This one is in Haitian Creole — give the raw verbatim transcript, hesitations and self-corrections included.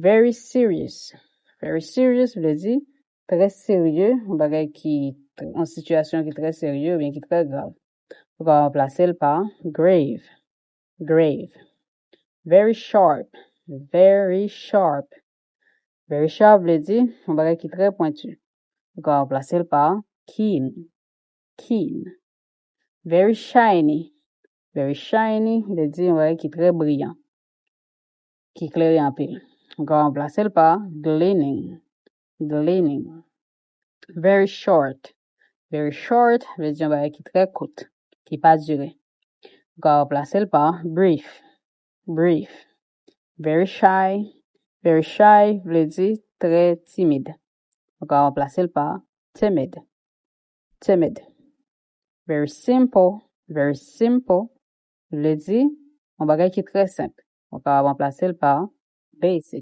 Very serious. Very serious vle di trè serye, yon bagay ki, yon sitiyasyon ki trè serye oubyen ki trè grav. Ou ka ranplase l pa grave. Grave. Very sharp. Very sharp. Very sharp vle di yon bagay ki trè pwenti. Ou ka ranplase l pa keen. Keen. Very shiny. Very shiny vle di yon bagay ki trè briyan, ki klere anpil. Ou ka ranplase l pa gleaming. Gleaming. Very short. Very short vle di yon bagay ki trè kout, ki pa dire. Ou ka ranplase l pa brief. Brief. Very shy. Very shy vle di trè timid. Ou ka ranplase l pa timid. Timid. Very simple. Very simple vle di yon bagay ki trè senp. Ou ka ranplase l pa basic.